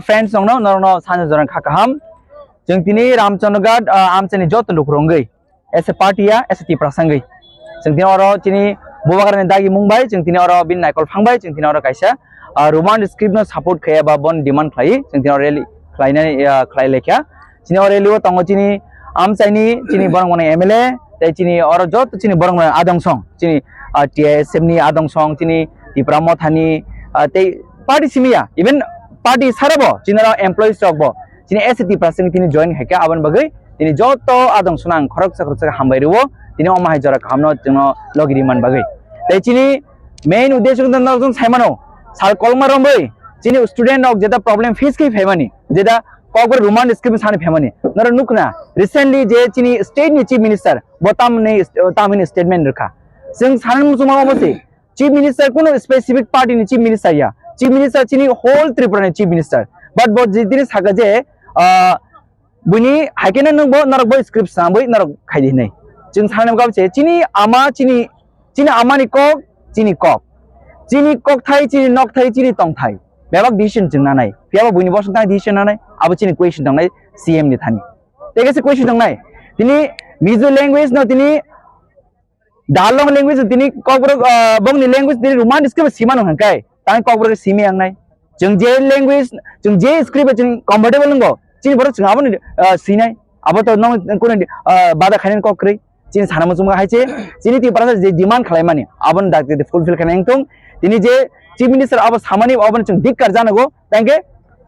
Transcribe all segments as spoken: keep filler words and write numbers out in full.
Friends, nongno, norokno sanja jorang kha kaham. Chwng tini Ramchandra Ghat, ah, amchaini joto lukurok wngwi, as a party ya, as a Tiprasa wngwi, chwng tini oro chini Bubagrani dagi mung bai, chwng tini oro bini naikol phang bai, chwng tini oro kaisa, ah, Roman script no support khaiya ba bon demand khlai, chwng tini oro rally khlainani, ah, khlai lekha. Chini oro rally o tongo chini amchaini, chini borok mani M L A, tei chini oro joto chini borok mani adong song, chini, ah, T I S F ni adong song, chini Tipra Motha ni, ah, tei party simi ya, even party sara bo, chini oro employees rok bo, chini S T Tiprasa ni tini join khaikha, aboni bagwi tini joto adong song ang khoroksa khoroksa hambai rwo, tini omo hai jora kaham no chwngno logi rimani bagwi. Tei chini main uddesho wngkha norok sai mano, sal kolma romwi chini student rok jeta problem face khe phaimani, jeta Kokborok Roman script sani phaimani. Norok nukna, recently je chini state ni chief minister, bo tamni, tamni statement rwkha. Chwng sanani muchungma omo se, chief minister kuno specific party ni chief minister ya. Chief minister chini whole Tripura ni chief minister. But bo je tini saka je, ah, buini haikhe no nwng bo norok bo script swnamwi norok khaidi hinwi. Chwng sanani muchungma se, chini ama, chini, chini amani kok, chini kok. Chini kokthai, chini nokthai, chini tongthai. Bebak decision chwng nanai. Phiya bo buini bosong tang decision nanai. Abo chini question tongnai C M ni thani. Tei kaisa question tongnai. Tini Mizo language no tini Dalong language no tini Kokborok, ah, bongni language tini Roman script sima nung hangkai. Tang Kokborok simi ang nai. Chwng je language, chwng je script chwng comfortable nungo. Chini borok chwng abo ni, ah, sinai. Abo to nong kuno, ah, bada khainani kok kwrwi. Chini sana muchungma hai se, chini Tiprasa je demand khlaimani, aboni dakti fulfill khaina wngthung. Tini je Chief Minister abo samani, aboni chwng dikkar janago. Tangke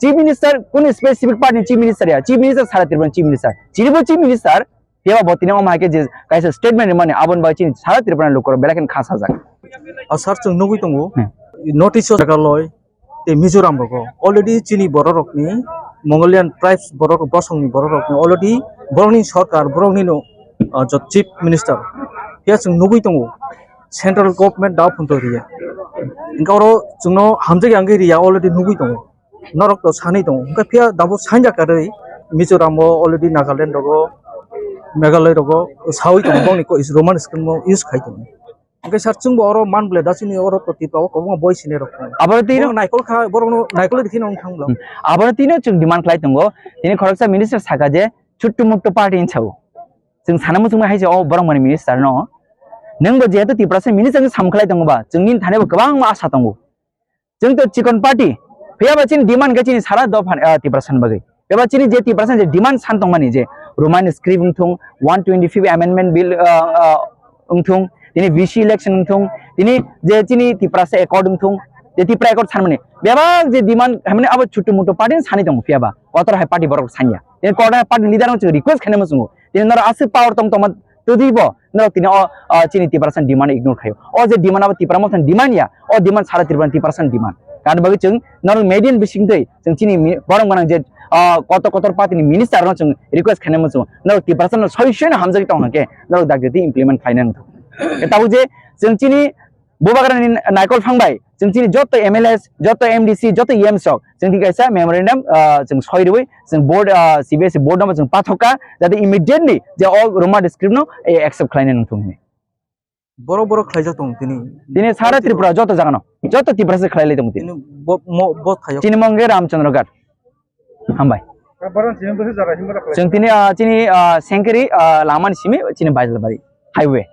Chief Minister kunu specific party ni Chief Minister ya, Chief Minister sara Tripura ni Chief Minister. Chini bo Chief Minister, phiya bo tini omo hai khe je kaisa statement rimani, aboni bagwi chini sara Tripura ni lukurok belai kheno kha sajak. O sir, chwng nugwi tongo. Hmm. North East o Meghalaya tei Mizoram rogo already chini borok rokni Mongolian tribes borok, bosongni borok rokni already borokni sorkar, borokni no, ah, jot chief minister. Phiya chwng nugwi tongo central government da phunto riya. Hingke oro chwngno hamjak yang riya already nugwi tongo. Norok to sanwi tongo. Hingke phiya dabo sanja karwi Mizoram o already Nagaland rogo, Meghalaya rogo sawi tongo bongni ko is Roman script mo use khai tongo. Hingke sir, chwngbo oro man ble da chini oro to Tripura o kwbangma boi sini rok tongo. Aboro twi Borok naikol kha, borokno naikol rikhi nang thang bla. Hmm. Aboro twi no chwng demand khlai tongo. Tini khoroksa minister saka je chuttu muttu party hinwi sao. Chwng sana muchungma hai se o borok mani minister no. Nwng bo jehetu Tiprasa minister ni sam khlai tongo ba, chwngni thani bo kwbangma asa tongo. Chwng to chikon party. Phiya ba chini demand khe chini sara dopha, ah, Tiprasa ni bagwi. Phiya ba chini je Tiprasa ni je demand san tongmani je Roman script wngthung, one twenty-fifth amendment bill, ah, ah, wngthung, tini V C election wngthung, tini je chini Tiprasa accord wngthung, je Tipra accord sanmani. Bebak je demand hamani abo chutu mutu party ni sani tongo phiya ba. Kotor hai party borok sanya. Tini kotor hai party leader no chwng request khaina muchungo. Tini norok aswk power tong tongma twdwi bo norok tini o, o chini Tiprasa ni demand ignore khaio. O je demand abo Tipra Motha ni demand ya, o demand sara Tripura ni Tiprasa ni demand. Kani bagwi chwng norok media ni bising twi chwng chini mi-, borok gwnang je, o, kotor kotor party ni minister no chwng request khainai muchungo. Norok Tiprasa no soi soi no hamjagwi tong hwnkhe norok dakti implement khlainai wngthok. Tabuk je chwng chini Bubagrani naikol phang bai, chwng chini joto M L As, joto M D C, joto E M sok, chwng tini kaisa memorandum, ah, chwng soi rwui, chwng board, ah, C B S E board no chwng pathok kha, jate immediately je o Roman script no, eh, accept khlainai nung thung hinwi. Borok borok khlaijak tongo tini. Tini sara Tripura joto jaga no, joto Tiprasa khlailai tongo tini. Tini bo, mo, bo thayok. Chini mung khe Ramchandra Ghat. Hambai. Chwng tini, ah, chini, ah, Sengkari, ah, lama ni simi chini Baijalbari highway.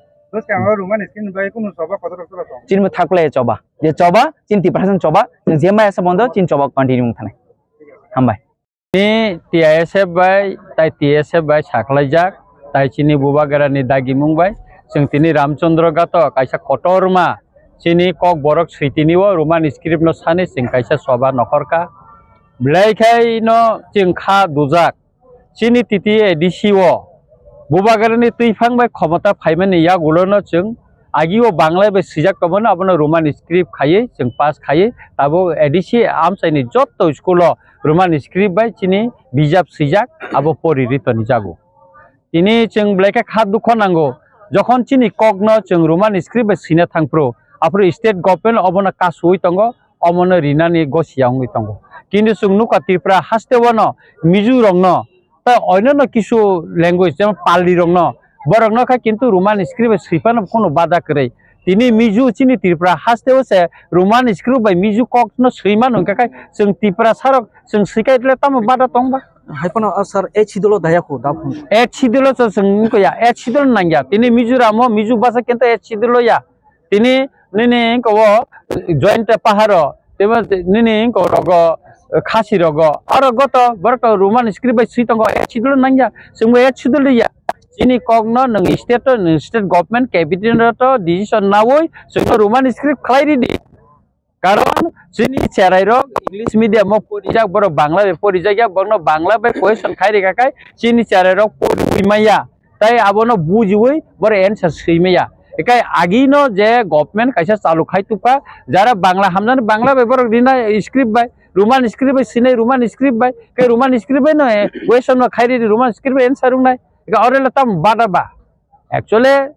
Chini bo thaklai choba. Je choba, chini Tiprasa choba, chini jemai asa bondo, chini choba continue wng thanai. Hambai. Ni T I S F bai, tai T S F bai sakhlaijak, tai chini Bubagrani dagimung bai, chwng tini Ramchandra Ghat o kaisa kotorma chini Kokborok switini o Roman script no sani chwng kaisa choba nokhorkha. Belai khai no chwng kha dujak. Chini titi A D C o Bubagrani twiphang bai khomota phaimani yagulo no chwng agi o Bangla bai swijak tongmani, abono Roman script khaiwi chwng pass khaiwi tabuk A D C amchaini jotto school o Roman script bai chini bijap swijak abo pori ri toni jago. Tini chwng belai khe kha dukho nango, jokhon chini kokno chwng Roman script bai swina thangphuru, aphuru state government obono kasuwi tongo, omono rinani gosiya wngwi tongo. Kintu chwng nukha Tripura haste o no Mizo rokno tei oinano kisu language jemon Pali rokno Borok no kha kintu Roman script bai swi phano kheno bada kwrwi. Tini Mizo chini Tripura haste o se Roman script bai Mizo kok no swi mano hwnkha khe chwng Tripura sarok chwng swi kha le tamo bada tong ba? Hai phano, ah, sir, eighth schedule o daya kho da phano. Eighth schedule o chwng wngkha ya, eighth schedule nang ya. Tini Mizoram o Mizo basa kintu eighth schedule o ya. Tini nini wngkha o joint paharo, tebo nini wngkha o rogo, khasi rogo, aro goto borok to Roman script bai swi tongo, eighth schedule nang ya, chwngbo eighth schedule ya. Chini kok no nwng state to, nwng state government cabinet to decision nawi chwngno Roman script khlai ridi. Karon chini cherai rok English medium o porijak, borok Bangla bai porijak ya, borokno Bangla bai question khai rikha khai chini cherai rok poriwi maya. Tai abono bujiwi boro answer swi maya. Ekai agino je government kaisa chalu khai tubkha, jara Bangla hamjani Bangla bai borok rina script bai, Roman script bai sinai Roman script bai, kai Roman script bai no, eh, question no khai ri Roman script bai answer wngnai. Ekai orela tam bada ba. Actually,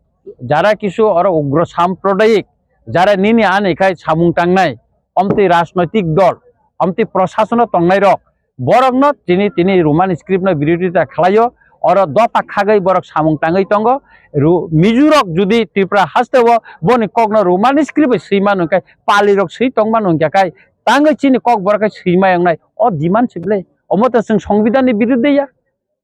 jara kisu oro ugro samprodayik, jara nini ani khai samung tangnai, omtwi rajnoitik dol, omtwi prosasono tongnai rok, borokno tini, tini Roman script no birodita khlaio, oro dopha khagwi borok samung tangwi tongo. Ru-, Mizurok judi Tripura hasteo boni kokno Roman script bai swi mano hwnkhe, palirok swi tong mano hwnkhe khai, tangwi chini kok borok khai swi mai wngnai, o demand se ble? Omo to chwng Songbidanni biruddhe ya,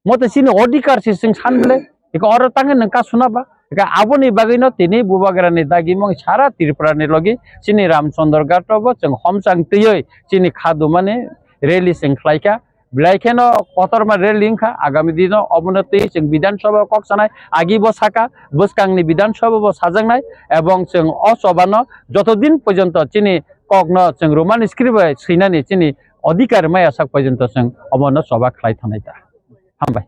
omo to chini odhikar se chwng san ble? Eko oro tangwi nwng kasuna ba? Eka aboni bagwino tini Bubagrani dagimung sara Tripurani logi chini Ramchandra Ghat o bo chwng homchang twiwi chini khadumani rally chwng khlaikha. Belai kheno kotorma rally wngkha. Agami dino obono twi chwng Bidhan Sabha o kok sanai, agi bo saka, bwskangni Bidhan Sabha bo sajaknai, ebong chwng o choba no joto din porjonto chini kokno chwng Roman script bai swinani chini odhikar maya sak porjonto chwng obono choba khlai thanai ta. Hambai.